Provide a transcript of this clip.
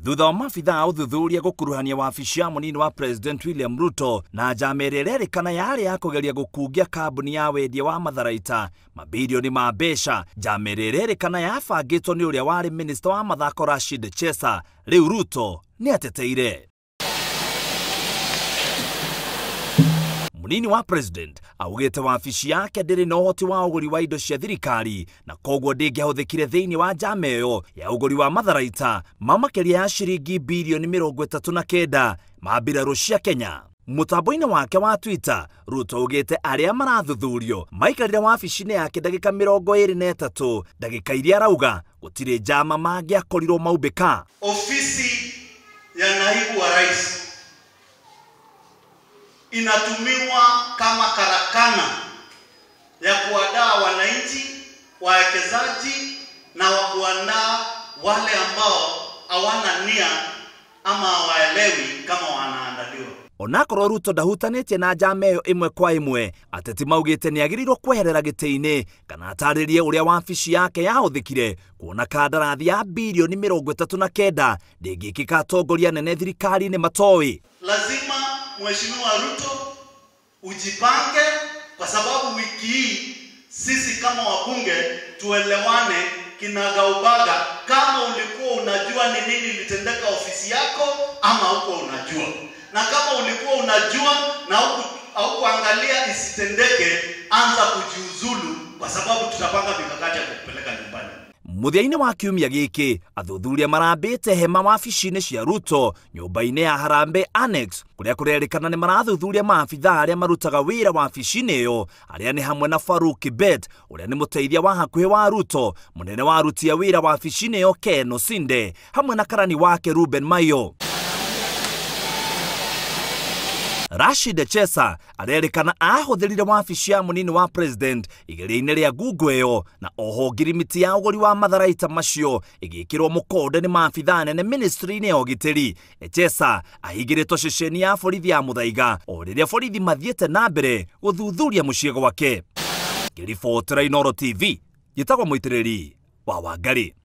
Thutha wa maabithaa a ũthuthuria gũkuruhania wabici ya mũnini wa President William Ruto na njama ĩrĩa ĩrerĩkana yarĩ ya kũgeria gũkungia kambuni ya wendia wa matharaita mabirioni ma mbeca. Njama ĩrĩa ĩrerĩkana yabangĩtwo nĩ ũrĩa warĩ minista wa mathako Rashid Chesa. Rĩu Ruto nĩ ateteire. Munini wa President augĩte wabici yake ndĩrĩ na ũhoti wa ũgũri wa indo cia thirikari na koguo ndĩngĩahũthĩkire thĩinĩ wa njama ĩyo ya ũgũri wa matharaita ma makĩria ya ciringi birioni 39 ma mbirarũ cia Kenya. Mũtambo-inĩ wake wa Twitter, Ruto augĩte arĩa marathuthurio maikarire wabici-inĩ yake ndagĩka 23, ndagĩka iria arauga gũtirĩ njama mangĩakorirwo maumbĩka. Ofisi ya naibu wa rais inatumiwa kama karakana ya kuandaa wananchi, wawekezaji na wa kuandaa wale ambao hawana nia ama hawaelewi kama wanaandaliwa. Onakorwo Ruto ndahutanĩtie na njama ĩyo ĩmwe kwa ĩmwe, ateti maugĩte nĩagĩrĩirwo kweherera gĩtĩ-inĩ kana atarĩrie ũrĩa wabici yake yahũthĩkire kuona kandarathi ya birioni 39 ndĩngĩkĩka atongoria nene thirikari-inĩ matoĩ. Lazima Mheshimiwa Ruto ujipange, kwa sababu wiki hii sisi kama wabunge tuelewane kinagaubaga kama ulikuwa unajua ni nini ilitendeka ofisi yako ama huko unajua. Na kama ulikuwa unajua na hukuangalia isitendeke, anza kujiuzulu, kwa sababu tutapanga mikakati ya kukupeleka nyumbani. Mũthia-inĩ wa kiumia gĩkĩ, athuthuria marambĩte hema wabici-inĩ cia Ruto nyũmba-inĩ ya Harambee Annex kũrĩa kũrerĩkana nĩ marathuthuria maabithaa arĩa marutaga wĩra wabici-inĩ ĩyo, arĩa nĩ hamwe na Farouk Kibet ũrĩa nĩ mũteithia wa hakuhĩ wa Ruto, mũnene wa aruti a wĩra wabici-inĩ ĩyo Ken Osinde, hamwe na karani wake Ruben Mayo. Rashid Chesa arerĩkana ahũthĩrire wabici ya mũnini wa President igeria-inĩ rĩa ngungo ĩyo, na oho ngirimiti ya ũgũri wa matharaita macio ĩgĩkĩrwo mũkonde nĩ maabithaa nene ministry-inĩ ya ũgitĩri. Echesa ahingĩrĩtwo ceceni ya borithi ya Muthaiga o rĩrĩa borithi mathiĩte na mbere gũthuthuria mũciĩ gwake. Ngĩribotera Inooro TV, njĩtagwo Mũitĩrĩri wa Wangari.